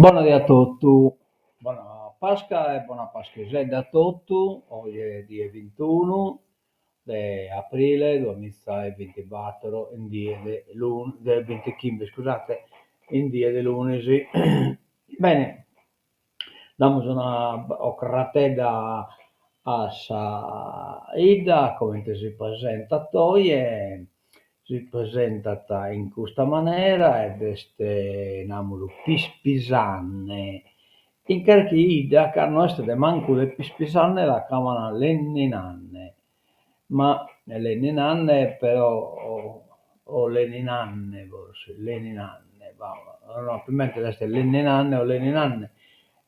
Bona die a totu, bona Pasca e bona Paschixedda a totu, oje est die bintunu de aprile duamiza e bintibator, in die de lunis, de bintichimbe iscusate, in die de lunis. Bene, damus una ocratedda a sa 'idda comente si presentat oje Si presentat in custa manera ed est, namus, pispisanne. In carchi 'idda cando est de mancu de pispisanne la craman lenninanne, ma lenninanne però o leninanne forsis, leninanne, no apo in mente si est lenninanne o leninanne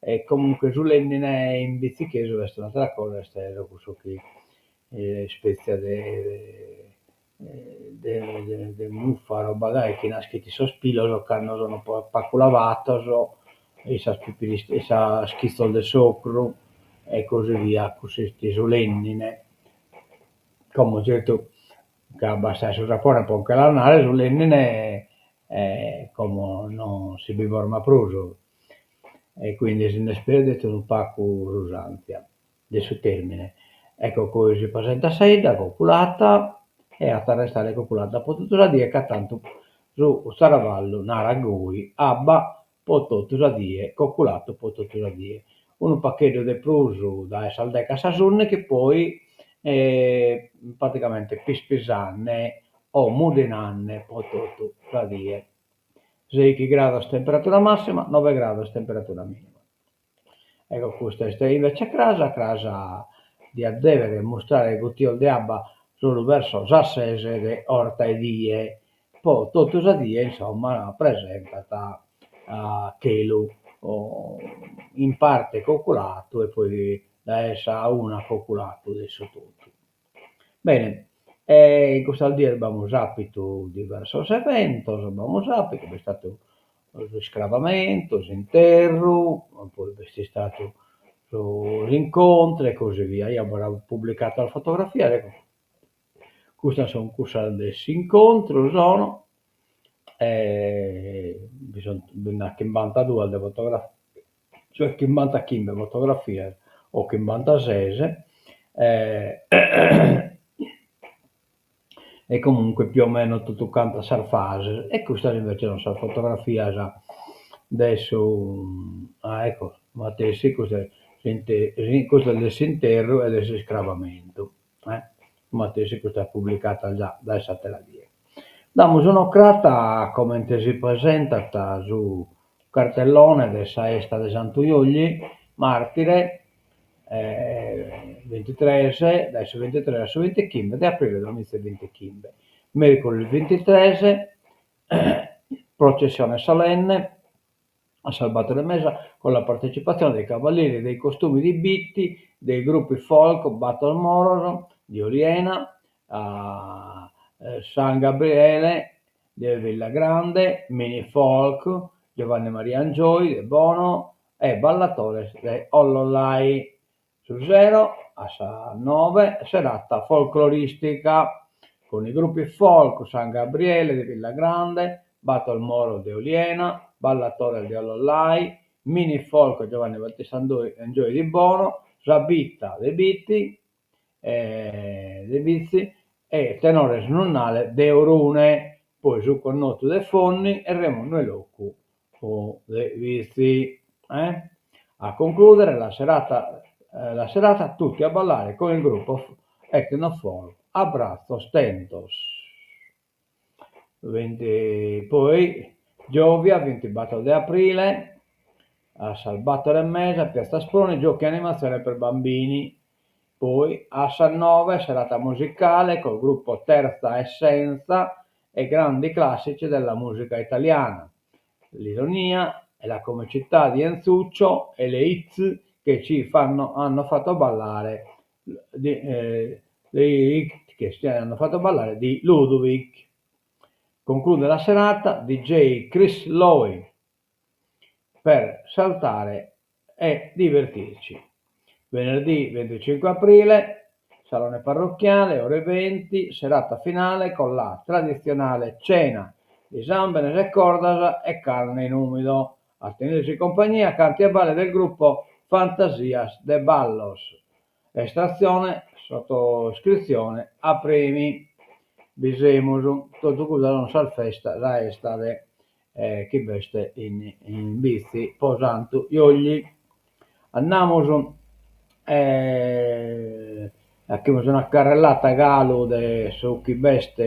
e comunque su lennine in bitzichesu est un'atera cosa, est cussu chi ispetzia de de muffa roba gai chi naschit in sos pilos cando sun pagu lavados in sas in sas chizos de s'ocru e così via, cussu est su lennine. Como zertu ca bastait su sapone pro nche l'andare su lennine e como non si bi format prus e quindi si nd'est perdidu unu pagu s'usanzia de su termine. Ecco goi si presentat sa 'idda coculata e at a restare coculata po totu sa die ca tantu su zaravallu narat goi, abba po totu sa die, coculatu po totu sa die. Unu pagheddu de prus dae sas deghe a sas ùndighi poi praticamente pispisanne o mudinanne po totu sa die. Sèighi grados temperatura massima, noe grados temperatura minima. Ecco custa est invece cras, cras diat dèvere mustrare gùtios de abba solu verso sas ses de 'orta 'e die, po totu sa die insomma presentat chelu in parte coculatu e poi dae sa una coculatu de su totu. Bene, e in custas dies b'amus àpidu diversos eventos, b'amus àpidu, b'est istadu s'iscravamentu, s'interru, poi b'est istadu su s'incontru e così via. Eo apo publicadu sas fotografias, ecco, custas sun cussas de s'incontru sono, e bi sunt, bi nd'at chimbantaduas de fotografias cioè chimbantachimbe fotografias o chimbantases e comunque più o meno totu cantas sas fases e custas invece sun sas fotografias de su ah ecco matessi custu est custu est de s'interru e de s'iscravamentu eh matessi custas publicadas già dae s'atera die. Damus un'ocrata a comente si presentat su cartellone de sa 'esta de Santu Juilli, martire, bintitres, dae su bintitres a su bintichimbe de aprile duamiza e bintichimbe. Mèrcuris bintitres, processione solenne a sas bator e mesa con la partecipazione dei cavalieri dei costumi di Bitti, dei gruppi folk Bator Moros di Oliena, San Gabriele de Villagrande, Mini Folk, Giovanni Maria Angioy de Bono e Ballatores de Ollolai. Su sero, a sas noe, serata folclorìstica cun i gruppi folk San Gabriele de Villagrande, Bator Moros de Oliena, Ballatores de Ollolai, Mini Folk Giovanni Battista Angioy di Bono, Sa Bita de Bitti, de Bitzi e Tenores Nunnale de Orune, poi su Connotu de Fonni e Remunnu 'e Locu de Bitzi. A concludere la serata la serata tutti a ballare con il gruppo etno folk Abbratzos Tentos. Poi giòvia bintibator de aprile a sas bator e mesa Piazza Asproni giochi e animazione per bambini. Poi a sas noe serata musicale col gruppo Terza Essenza e grandi classici della musica italiana, l'ironia e la comicità di Enzuccio e le hit che ci fanno hanno fatto ballare di le hit che ci hanno fatto ballare di Ludwig. Conclude la serata DJ Chris Loi per saltare e divertirci. Venerdì 25 aprile, Salone parrocchiale, ore 20, serata finale con la tradizionale cena di sàmbenes e cordas e carne in umido. A tenerci compagnia canti e balli del gruppo Fantasias de Ballos. Estrazione, sottoscrizione a premi. Bi semus, totu custas sunt sas festas, sa 'esta de chi b'est in in Bitzi po Santu Juogli. Andamus e faghimus una carrellata galu de su chi b'est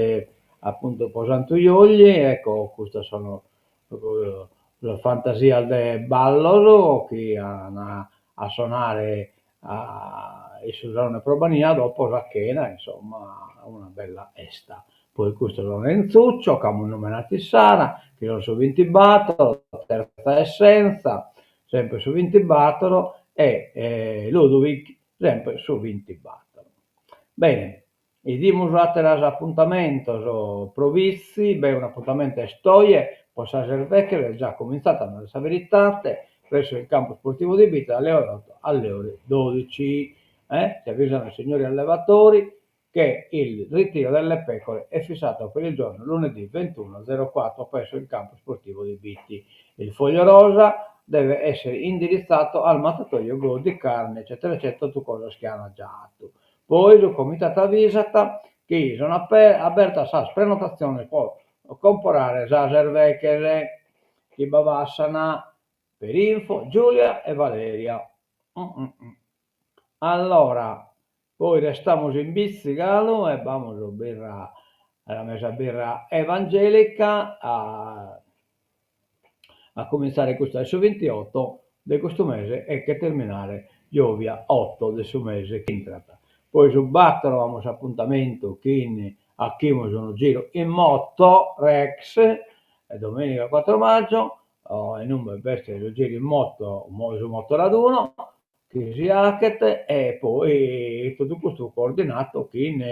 apuntu po Santu Juogli, ecco custas sono sas fantasias de ballos chi an a sonare in su Salone Probania dopo sa chena, insomma una bella 'esta. Poi custos sono Enzuccio, ch'amus numenadu issara, chi sono su bintibator, Terza Essenza, sempre su bintibator, e Ludovic, sempre su bintibator. Bene, 'idimus àteros apuntamentos pro Bitzi, beh un'apuntamentu est oje po sas erveches, est già comintzata, a narrer sa veridade, presso il campo sportivo di Bitzi dalle ore 8 alle ore 12, eh, si avvisano i signori allevatori che il ritiro delle pecore è fissato per il giorno lunedì 21.04 presso il campo sportivo di Bitti. Il foglio rosa deve essere indirizzato al mattatoio Godi Carne eccetera eccetera totu cosas chi an già 'atu. Poi su comitatu avisat chi sono abertas sas prenotatziones po comporare sas erveches chi b'abassan per info Giulia e Valeria. Allora Poi restamus in Bitzi galu e b'amus birra, sa mesa birra evangelica a a cumintzare custa su vintioto de custu mese e che terminare giòvia oto de su mese ch'intrat. Poi su battoro amus s'apuntamentu chin 'achimus unu giru in moto Rex, domenica quattro maggio, inube b'est su giru in moto, su motoraduno chi si 'achet e poi totu custu coordinato chin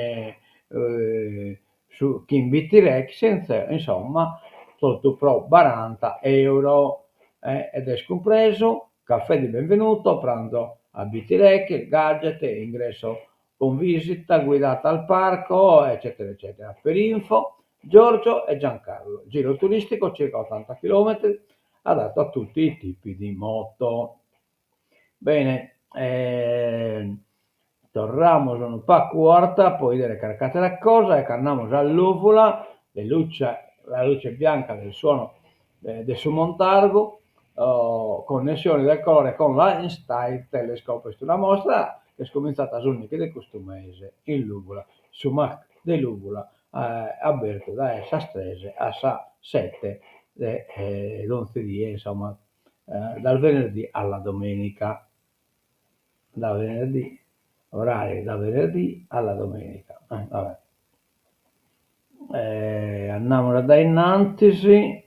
su chin Bittirex insomma totu pro baranta euro ed est cumpresu caffè di benvenuto, pranzo a Bittirex, gadget, ingresso con visita guidata al parco eccetera eccetera. Per info Giorgio e Giancarlo, giro turistico circa 80 chilometri adatto a tutti i tipi di moto. Bene, torramus unu pagu 'orta po 'idere carchi atera cosa e ch'andamus a Lùvula, de luce, la luce bianca del suono de su Montarvu, connessione del colore con l'Einstein Telescope, est una mostra chi est comintzada s'undighi de custu mese in Lùvula, su MAC de Lùvula abertu dae sas tres a sas sete de donzi die, insomma dal venerdì alla domenica, da venerdì, orari da venerdì alla domenica, va bè. Andamus a dae innantis e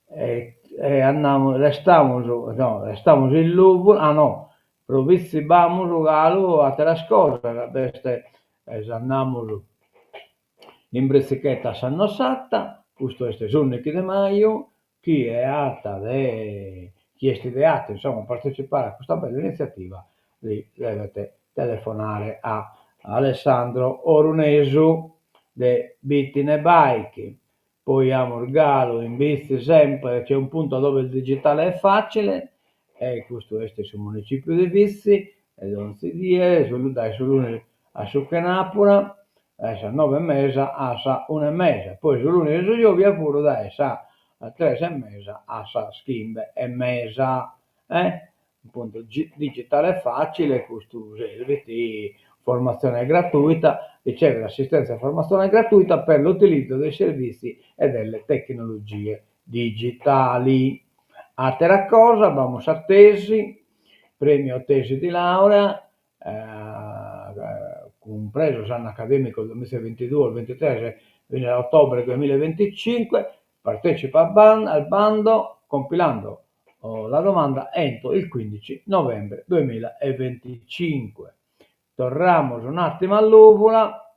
e andamus, restamus, no, restamus in Lùvula, ah no, pro Bitzi b'amus galu ateras cosas, b'est, andamus In britzicheta a Sannasarda, custu est s'undighi de maju, chie at de chi est ideatu insomma a partecipare a custa bella initziativa li devet telefonare a Alessandro Orunesu de Bitine Bike. Poi amus galu in Bitzi sempre c'è un punto dove il digitale è facile e custu est su municipiu de Bitzi e donzi die dae su lunis a su chenàpura dae sas noe e mesa a sa una e mesa, poi su lunis e su giòvia puru dae sas tres e mesa a sas chimbe e mesa. Eh Punto digitale facile, custu servit, formazione gratuita, ricevere assistenza e formazione gratuita per l'utilizzo dei servizi e delle tecnologie digitali. Àtera cosa, b'amus sa tesi, premio tesi di laurea, cumpresu s'annu acadèmicu duemilaventiduos ventitres fino a ottobre duemilaventicinque, partecipa al bando compilando la domanda entro il 15 novembre 2025. Torramus un'attimu a Lùvula.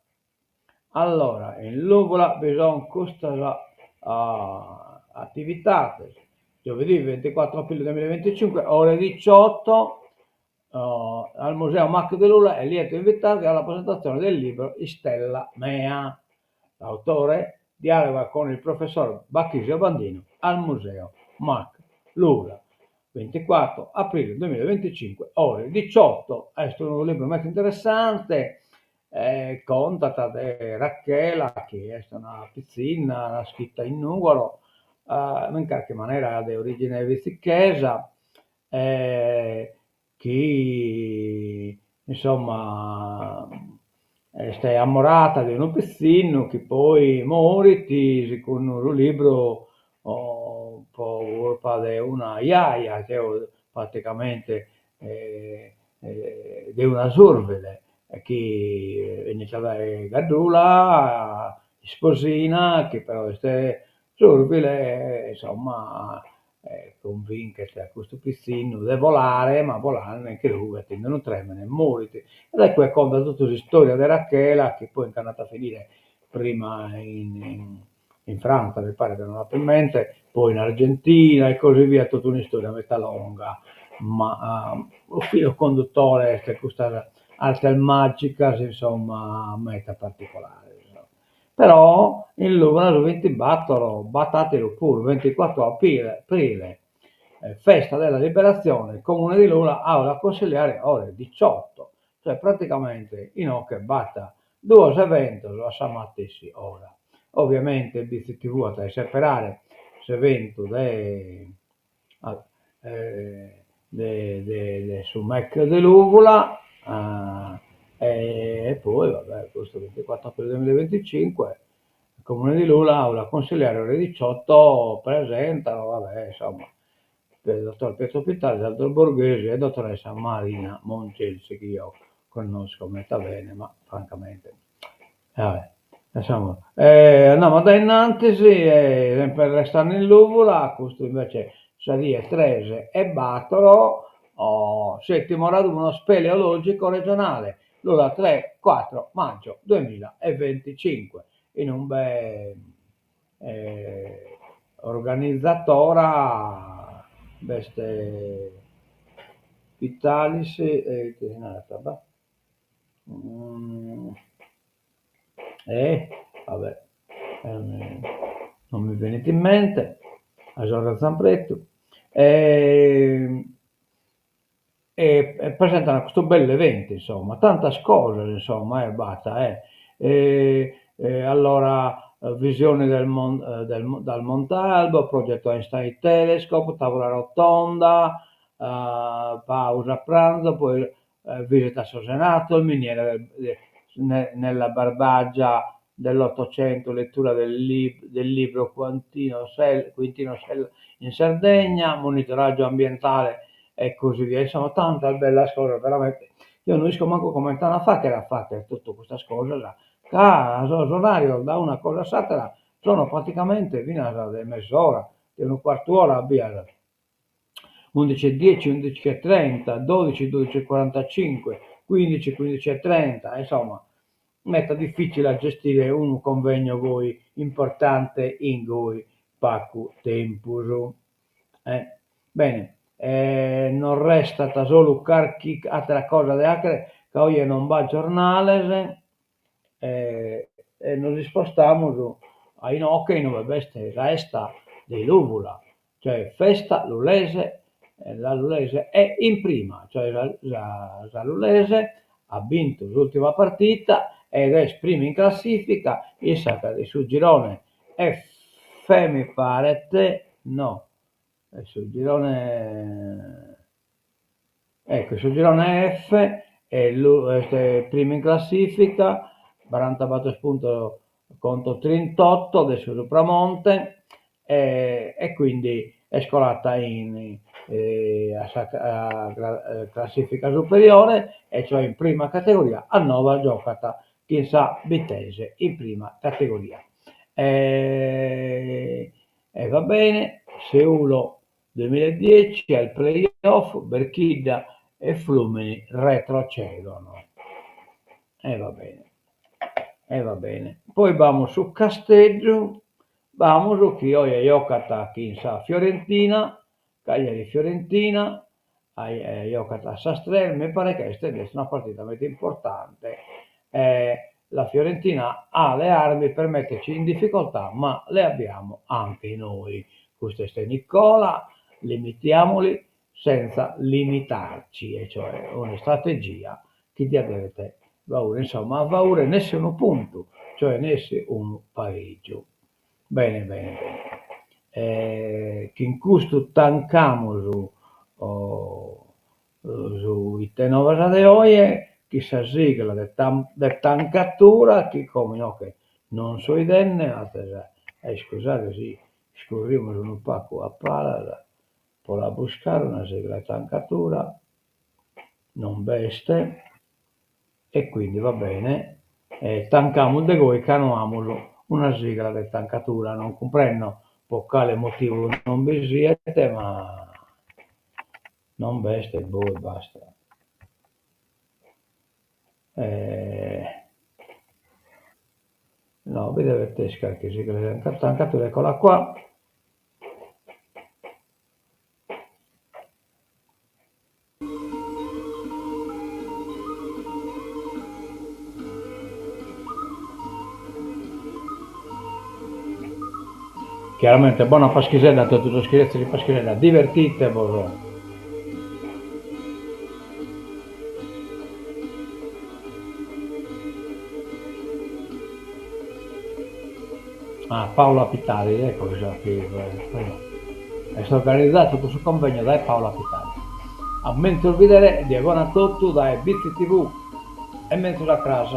Allora, in Lùvula bi son custas attivitades, giovedì 24 aprile 2025, ore 18, al Museo Mac de Lula è lieto invitarvi alla presentazione del libro Istella mea. L'autore dialoga con il professor Bachisio Bandinu al Museo. Mac Lula, 24 aprile 2025, ore 18. Est unu libru meda interessante, contat de Rachela chi est una pitzinna naschida in Nùgoro, in carchi manera de origine bitzichesa, chi insomma est amorada de unu pitzinnu chi poi morit, segundu su libru, po curpa de una jaja, cioè praticamente de una surbile chi 'enit dae Gaddura, isposina, chi però est surbile, insomma cunvinchet a custu pitzinnu de bolare, ma bolande nche rughet in unu tremene e morit. E dae cue contat totu s'istoria de Rachela chi poi nch'andat a finire prima in in Frantza, mi paret, no l'apo in mente, poi in Argentina e così via, totu un'istoria meda longa, ma su filu conduttore est custas artes magicas, insomma, meda particulares. Però in Lula su bintibator b'at àteru puru, 24 aprile, festa della liberazione, Comune di Lula, aula consiliare ore 18, cioè praticamente inoghe b'at duos eventos a sa matessi ora. Ovviamente Bitzi TV at a isseperare s'eventu de de de su Mec de Lùvula e poi va bè custu 24 aprile 2025 Comune di Lula, aula consiliare ore 18 presentano, va bè insomma, dottor Pietro Pittalis, Aldo Borghesi e dottoressa Marina Moncelsi chi eo connosco meda bene ma francamente va bè insomma andamus a dae innantis e sempre restende in Lùvula custu invece sa die tres e bator settimo raduno speleologico regionale Lula 3 4 maggio 2025 in umbe organizatora b'est Pittalis e ite si narat bah e va bè non mi benit in mente a sorre Zampretu e e presentan custu bellu eventu insomma, tantas cosas insomma eh b'at eh allora visioni del del dal Montalbo, progetto Einstein Telescope, tavola rotonda, pausa pranzo, poi visita a Sosenato, miniera nella Barbagia dell'Ottocento, lettura del del libro Quintino Sella in Sardegna, monitoraggio ambientale e così via, insomma tantas bellas cosas veramente, deo no isco mancu comente an a fagher a fagher totu custas cosas, ca sos orarios da una cosa a s'atera sono praticamente finas de mes'ora, de unu cuartu ora a bias Undici e dieci, undici e trenta, dodici, dodici e quarantacinque, quindici, quindici e trenta, insomma meda dificile a gestire unu convegno goi importante in goi pagu tempus. Bene, nos restat solu carchi atera cosa de 'achere ca oje non b'at giornales e nos ispostamus a inoche inue b'est sa 'esta de Lùvula, cioè festa lulese, la Lulese è in prima, cioè sa sa Lulese at bintu s'ultima partita ed est prima in classifica, issa in su girone F mi paret, no, su girone Ecco, in su girone F est primu in classifica, barantabator puntos contro trintotto de su Supramonte e quindi est colata in a sa classifica superiore e cioè in prima categoria, annoas giocat chin sa Bittese in prima categoria. E va bene, Seulo Duemilla e dieci al play-off Berchidda e Flumini retrocedono. E va bene, e va bene. Poi b'amus su Casteddu, b'amus chi oje jocat chin sa Fiorentina, Cagliari Fiorentina, jocat a sas tres, mi paret ca est est una partida meda importante e la Fiorentina ha le armi per metterci in difficoltà ma le abbiamo anche noi. Custu est Nicola, limitiamoli senza limitarci, e cioè una istrategia chi diat devet faure, insomma, a faure nessi unu puntu, cioè nessi unu parègiu. Bene bene bene. E chin custu tancamus su Ite Novas de oje, chin sa sigla de de tancatura chi como inoghe non so 'idende, azes a iscusare si iscurrimus unu pagu a palas pro la buscare una sigla de tancatura, non b'est e quindi va bene, tancamus de goi ca no amus una sigla de tancatura, non cumprendo pro cale motivu non bi siet ma non b'est e boh e basta. No, bi devet esser carchi sigla de tancatura, eccola qua. Chiaramente bona Paschixedda a totu sos chi setzis in Paschixedda, divertite-bos! Ah, Paola Pittari, ecco sa chi est organizadu custu convegno dae Paola Pittari. A menzus bidere, die bona a totu dae Bitzi TV e menzus a cras.